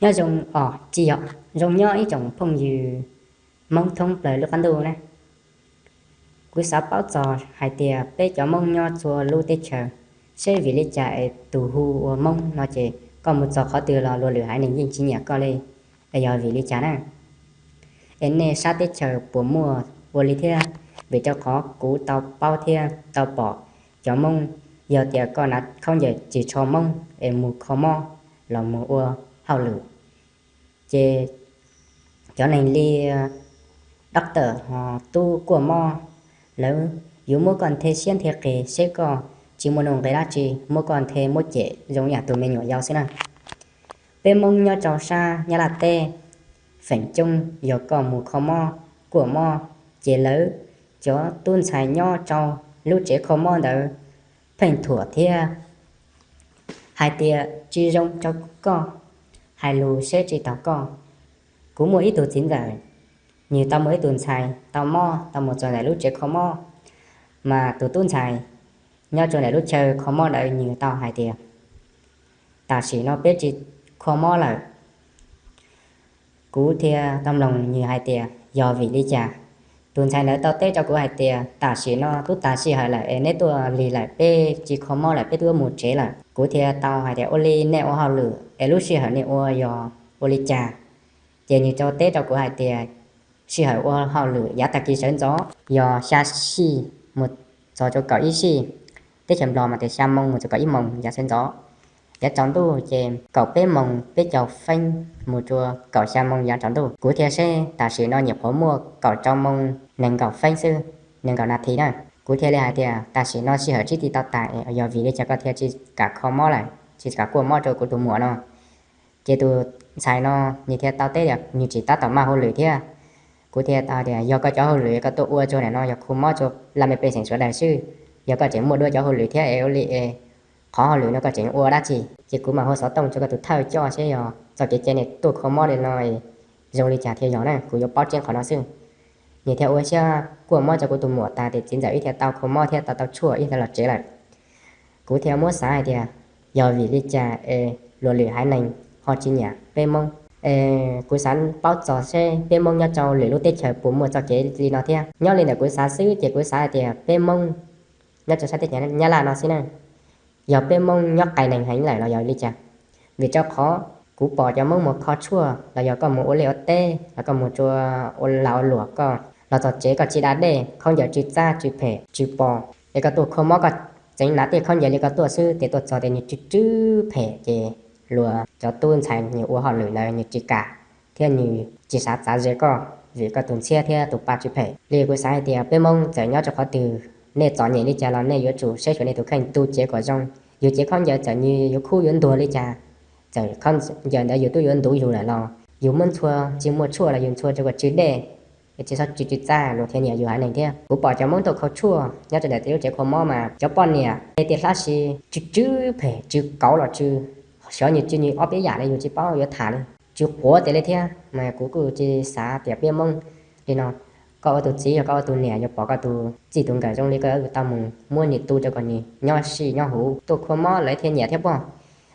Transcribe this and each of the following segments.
Nyob zoo os, tsis yog, zoo nyob ib tsoom phooj ywg Hmoob thoob plaws lub qab ntuj na. Kuv xav paub txog hais tias peb cov Hmoob nyob txhua lub teb chaws, seb vim li cas es tus hu ua Hmoob no ces koj mus txog qhov twg los luag lwm haiv neeg yeej tsis nyiam koj li, es yog vim li cas na? Es nej sab teb chaws puas muaj ua li thiab? Vim rau qhov kuv tau paub thiab tau pom cov Hmoob, yog tias koj hnav khaub ncaws tsis tsho Hmoob es mus kho mob los mus ua hauj lwm, ces cov neeg li doctor ho tub kuaj mob, lawv yuav muab koj nthe siab nthe qis seb koj tsis muaj nuj nqis dab tsi, muab koj nthe muab cem zoo yam tus me nyuam yau xwb na. Peb Hmoob nyob rau sab Nyab Laj teb, feem coob yog koj mus kho mob kuaj mob, ces lawv cov tub ntxhais nyob rau lub tsev kho mob ntawd pheej thuam thiab hais tias tsis zoo rau koj, hais lus seb tsis taus koj. Kuv muaj ib tug txiv ntxawm, nws tau muaj ib tug ntxhais tau mob tau mus txog ntawm lub tsev kho mob, mas tus tub ntxhais nyob rau ntawm lub chaw kho mob ntawd nws tau hais tias tam sim no peb tsis kho mob lawm. Kuv thiaj tau mloog nws hais tias yog vim li cas. Tus ntxhais ntawd tau teb rau kuv hais tias tam sim no twb tag sij hawm lawm es neb tuaj lig lawm, peb tsis kho mob lawm, peb twb mus tsev lawm. Kuv thiaj tau hais tias ua li nej ua hauj lwm es lub sij hawm nej ua yog ua li cas? Ces nws tau teb rau kuv hais tias sij hawm ua hauj lwm yav tag kis sawv ntxov yog xya sij mus txog rau kaum ib sij, teb chaws Nplog mas tias xya moo mus txog kaum ib moo yav sawv ntxov. Yav tsaus ntuj ces kaum peb moo peb caug feeb mus rau kaum xya moo yav tsaus ntuj. Kuv thiaj seb tam sim no nyuam qhuav muaj kaum rau moo nees nkaum feeb xwb, nees nkaum nas this na. Kuv thiaj li hais tias tam sim no sij hawm tsis tau tas, yog vim li cas koj thiaj tsis kam kho mob lawm, tsis kam kuaj mob rau kuv tus muam no? Ces tus ntxhais no nws thiaj tau teb tias nws tsis tab tom maj hauj lwm thiab. Kuv thiaj tau tias yog koj cov hauj lwm koj tuaj ua rau nim no yog khu mob rau laj mej pej xeem sawv daws xwb, yog koj tseem muaj dua cov hauj lwm thiab es ua li es qhov hauj lwm no koj tseem ua dab tsi? Ces kuv mam hu xov tooj rau koj tus thawj coj seb yog txoj kev cai nej tuaj kho mob li no zoo li cas thiaj yog na, kuv yuav paub tseeb qhov no xwb. Nws thiaj ua siab kuaj mob rau kuv tus muam tas ces txiv ntxawm wb thiaj tau kho mob thiab tau tau tshuaj wb thiaj los tsev lawm. Kuv thiaj muab xav hais tias yog vim li cas es luag lwm haiv neeg ho tsis nyiam peb Hmoob. Es kuv xav paub txog seb peb Hmoob nyob rau lwm lub teb chaws puas muaj txoj kev li no thiab. Nyob li ntawm kuv xav xwb ces kuv xav hais tias peb Hmoob nyob rau sab teb chaws Nyab Laj no xwb na, yog peb Hmoob nyob qai neeg heev lawm los yog li cas? Vim rau qhov kuv pom cov Hmoob mus kho tshuaj los yog koj mus ua liaj ua teb los koj mus rau ua lag ua luam, koj los txog tsev koj tsis da dej, khaub ncaws tsw txab tsw phem tsw pos, es koj tuaj kho mob koj tseem hnav tej khaub ncaws li koj tuaj xwb, ces tuaj txog ces nws tsw tsw phem, ces luag cov tub ntxhais nws ua hauj lwm ntawd nws tsis kam thiab nws tsis xav txav ze koj vim koj tus ntxhiab thiab tus pa tsw phem li. Kuv xav hais tias peb Hmoob txawm nyob rau qhov twg, nej txom nyem li cas los nej yuav tsum saib xyuas nej tus kheej tu cev kom zoo. Yus cev khaub ncaws txawm nws yuav khub yuav ntuag li cas, txawm khaub ncaws ntawd yus twb yuav ntuv yus lawm los yus muab ntxhua tsis muaj tshuaj los yus ntxhua rau kom tsw dej, tsis txhob tsw tsw txaj luag thiaj nyiam yus haiv neeg thiab. Kuv pom cov Hmoob tuaj kho tshuaj nyob rau ntawm tej lub tsev kho mob mas cov poj niam tej tiaj hlab si tsw tsw phem tsw kauv los tsw, xyov nws tsw nws ob peb yam li yus tsis paub yuav tham li, tsw quav tias li thiab. Mas kuv kuj tsis xav tias peb Hmoob li no, koj ua tus txiv yog koj ua tus niam yuav pom koj tus txij tus nkawm zoo li koj yuav tau mus muab nws tu rau kom nws nyob sij nyob huv tuaj kho mob lawv thiaj nyiam thiab pob.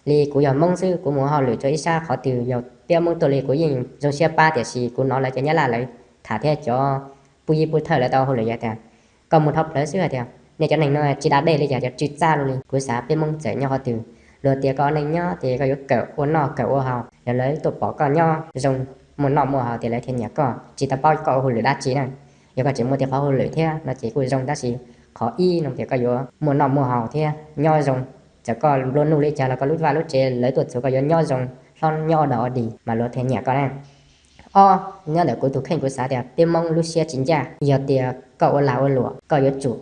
Li kuv yog Hmoob xwb kuv mus hauj lwm rau ib sab qhov twg yog peb Hmoob tuaj li kuv yeej zoo siab pab, tiam sis kuv hnov lawv cov Nyab Laj lawv tham thiab cov pub yib pub thawj lawv tau hauj lwm yog tias koj mus dhau plawv xwb hais tias nej cov neeg no tsis da dej li cas cov tsw txaj luaj li. Kuv xav peb Hmoob txawm nyob qhov twg, luag tias koj neej nyob ces koj yuav kawm ua noj kawm ua haus, yog lawv tuaj pom koj nyob zoo muaj noj muaj haus tias lawv thiaj nyiam koj, tsis tau paub koj ua hauj lwm dab tsi na. Yog koj tseem muaj tej qhov hauj lwm thiab no ces kuj zoo, tab sis qhov ib no tias koj yuav muaj noj muaj haus thiab nyob zoo, txawm koj nplua nuj li cas los koj lub vaj lub tsev lawv tuaj txhua koj yuav nyob zoo, hlob nyob ua dog ua dig mas luag thiaj nyiam koj na. Ob, nyob ntawm kuv tus kheej kuv xav tias peb Hmoob lub siab tsis ncaj, yog tias koj ua lag ua luam koj yuav tsum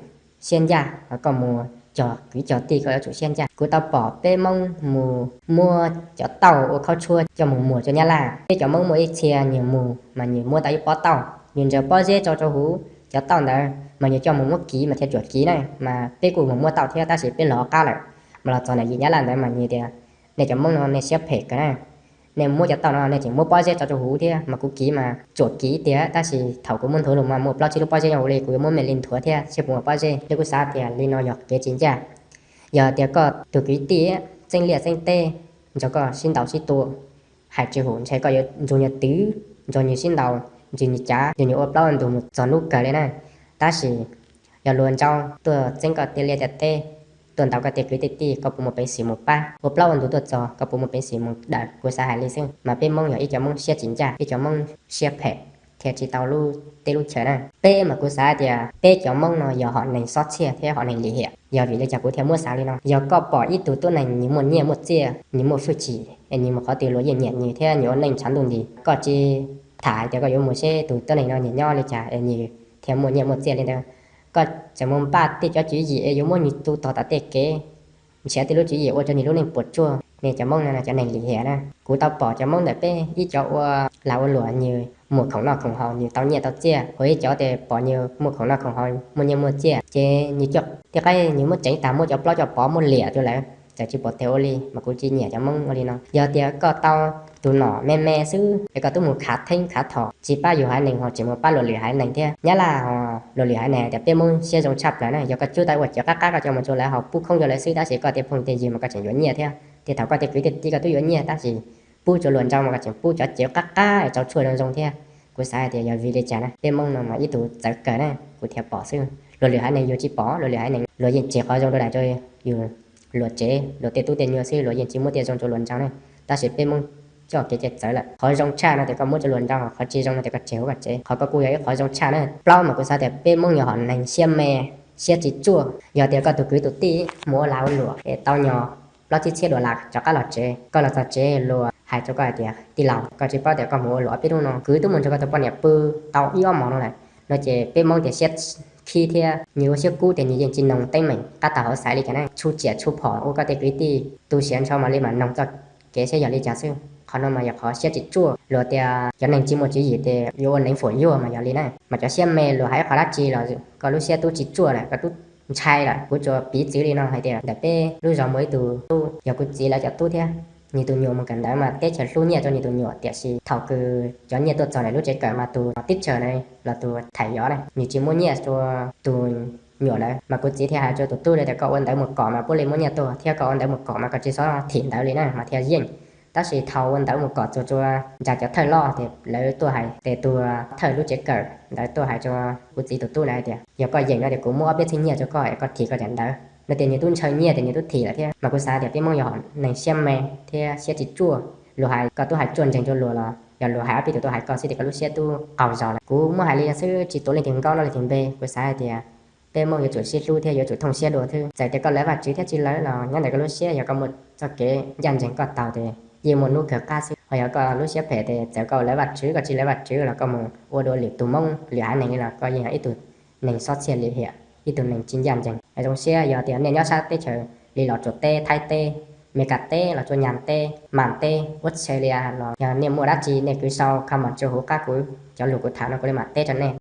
siab ncaj, koj mus cog kwv cog tij koj yuav tsum siab ncaj. Kuv tau pom peb Hmoob mus muab cov tauj ua khaub tshuab coj mus muag rau Nyab Laj. Peb cov Hmoob muaj ib txhia nws mus mas nws muab tau ib pob tauj, nws ntsaws pob zeb tso rau huv cov tauj ntawd mas nws coj mus muab kiv mas thiaj tsuam kiv na, mas peb kuj mus muab tauj thiab tab sis peb los qab lawm. Mas los txog ntawm yim Nyab Laj ntawd mas nws tias nej cov Hmoob no nej siab phem kawg na, nej muab cov tauj no nej tseem muab pob zeb tso rau huv thiab, mas kuv kiv mas tsuam kiv tiag tab sis thaum kuv muab nthuav los mas muaj plaub tsib lub pob zeb nyob huv li, kuv yuav muab me li nthuav thiab seb puas muaj pob zeb. Li kuv xav tias li no yog kev tsis ncaj. Yog tias koj tus kwv tij txeeb liaj txeeb teb nrog koj sib ntaus sib tua, hais tsis hum ntshe koj yuav nrug nws twv, nrug nws sib ntaus, nrug nws cav, nrug nws ua plaub ua ntug mus txog hnub kawg li na. Tab sis yog luag nraug tuaj txeeb koj tej liaj tej teb, tuaj ntaus koj tej kwv tej tij, koj puas muaj peev xwm mus pab? Ua plaub ua ntug tuaj txog koj puas muaj peev xwm mus daws? Kuv xav hais li xwb mas peb Hmoob yog ib cov Hmoob siab tsis ncaj, ib cov Hmoob siab phem thiab tsis tau lub teb lub chaw na. Peb mas kuv xav tias peb cov Hmoob no yog hom neeg xob txhiaj thiab hom neeg lim hiam. Yog vim li cas kuv thiaj muab xav li no? Yog koj pom ib tug tuab neeg nws muaj nyiaj muaj txiaj, nws muaj hwj chim, nws mus qhov twg luag yeej nyiam nws thiab nws ua neej ntshav ntuj nti, koj tsis tham hais tias koj yuav mus seb tus tuab neeg no nws nyob li cas es nws thiaj muaj nyiaj muaj txiaj li ntawd. Koj tseem mus npaj tej cov tswv yim es yuav muab nws tu tog tom tej kev, nrhiav tej lub tswv yim ua rau nws lub neej puas tsuaj. Nej cov Hmoob no cov neeg lim hiam na. Kuv tau pom cov Hmoob ntawm peb ib cov ua lag ua luam, nws muaj khoom noj khoom haus, nws tau nyiaj tau txiaj, ua ib cov tes pom nws muaj khoom noj khoom haus, muaj nyiaj muaj txiaj ces nws coj tej qaib nws muab tseev tag, muab cov plaub coj pov muab liam rau lawv, txawm tsis pom tes ua li. Mas kuv tsis nyiam cov Hmoob ua li no. Yog tias koj tau tus nom me me xwb es koj twb mus khav theeb khav thom, tsis pab yus haiv neeg ho tseem mus pab luag lwm haiv neeg thiab. Nyab Laj ho luag lwm haiv neeg tias peb Hmoob siab zoo tshaj plaws na, yog koj cub tau ua cawv qab qab koj coj mus rau lawv ho pub khoob rau lawv xwb, tab sis koj tej phooj tej ywg mas koj tseem yuav nyiaj thiab. Tej thaum koj tej kwv tej tij koj twb yuav nyiaj tab sis pub rau luag nraug mas koj tseem pub cov cawv qab qab tau tshuaj zoo zoo thiab. Kuv xav hais tias yog vim li cas na, peb Hmoob no mas ib tug txawv kawg na, kuv thiaj pom xwb. Luag lwm haiv neeg yus tsis pom, luag lwm haiv neeg luag yeej tseg qhov zoo rau daim rau yus, luag tsev luag tej tub tej nyuag xwb, luag yeej tsis muab tej zoo rau luag nraug na. Tab sis peb Hmoob coj kev cai txawv lawm, qhov zoo tshaj no tias koj muab rau luag nraug, qhov tsis zoo no tias koj tseg hauv koj tsev. Qhov koj kuj yog ib qhov zoo tshaj na. Plaub mas kuv xav tias peb Hmoob yog hom neeg siab me, siab tsis tsuaj. Yog tias koj tus kwv tus tij mus ua lag ua luam es tau nyog plaub tsib txhiab dollar rov qab los tsev, koj los txog tsev luag hais rau koj hais tias tij laug, koj tsis paub tias koj mus ua luam ob peb hnub no kwv twb mus nrog koj tus poj niam pw tau ib ob hmos no lawm no ces peb Hmoob tias siab khib thiab nws ua siab kub tias nws yeej tsis noog teeb meem qab tag hauv xaiv li cas na, tshuj tsiam tshuj phom ua koj tej kwv tij tu siav ntsho mam li mam noog txoj kev saib yog li cas xwb. Qhov no mas yog qhov siab tsis tsuaj. Luag tias cov neeg tsis muaj tswv yim ces yuav ua neev fuam yuag mas yog li na. Mas cov siab me luag hais qhov dab tsi los koj lub siab tub tsis tsuaj lawm, koj tub ntshai lawm. Kuv tsuas piv txwv li no hais tias ntawm peb lub zos muaj ib tug tub, yog kuv txiv lawv cov tub thiab. Nws tus nyuam mus kawm ntawv mas teb chaws hlub nyiaj rau nws tus nyuam, tiam sis thaum kws cov nyiaj tuaj txog ntawm lub tsev kawm mas tus tib chaws na los tus thầy giáo na, nws tsis muab nyiaj rau tus nyuam lawm. Mas kuv txiv thiaj hais rau tus tub lawv tias koj ua ntawv mus kom mas puav leej muab nyiaj tuaj, thiab koj ua ntawv mus kom mas koj tsis txhob thim ntawv li na mas thiaj yeej. Tab sis thaum ua ntawv mus kom txog rau ntsa cov thawj loj ces lawv tuaj hais, ces tus thawj lub tsev kawm ntawd tuaj hais rau kuv txiv tus tub na hais tias yog koj yeem no ces kuv muab ob peb txhiab nyiaj rau koj es koj thim koj cov ntawv no. Ces nws tub ntshaw nyiaj ces nws tub thim lawm thiab. Mas kuv xav tias peb Hmoob yog neeg siab me thiab siab tsis tsuaj. Luag hais koj tub hais tsuaj ntseeg rau luag los yog luag hais ob peb tus tub hais koj xwb ces koj lub siab tub qaug zog lawm. Kuv muab hais li xwb tsis tuav leej twg nkauj noj leej twg npe, kuv xav hais tias peb Hmoob yuav tsum sib hlub thiab yuav tsum thooj siab dua xwb. Txawm tias koj lawv Vajtswv thiab tsis lawv los nyob ntawm koj lub siab, yog koj muaj txoj kev ncaj ncees koj taug ces yeej muaj hnub kawg qab xwb. Ho yog koj lub siab phem ces txawm koj lawv Vajtswv koj tsis lawv Vajtswv los koj mus ua dua lwm tus Hmoob lwm haiv neeg li los koj yeej yog ib tug neeg xob txhiaj lim hiam, ib tug neeg tsis ncaj ncees. Zoo siab yog tias nej nyob sab teb chaws li Los Tsuas teb, Thaib teb, Meskas teb, Los Tsuas Nyab teb, Mam teb, Australia los yog nej muaj dab tsi nej kwv sau comment rau hauv qab kuv cov lus kuv tham no kuv li mam teb rau nej.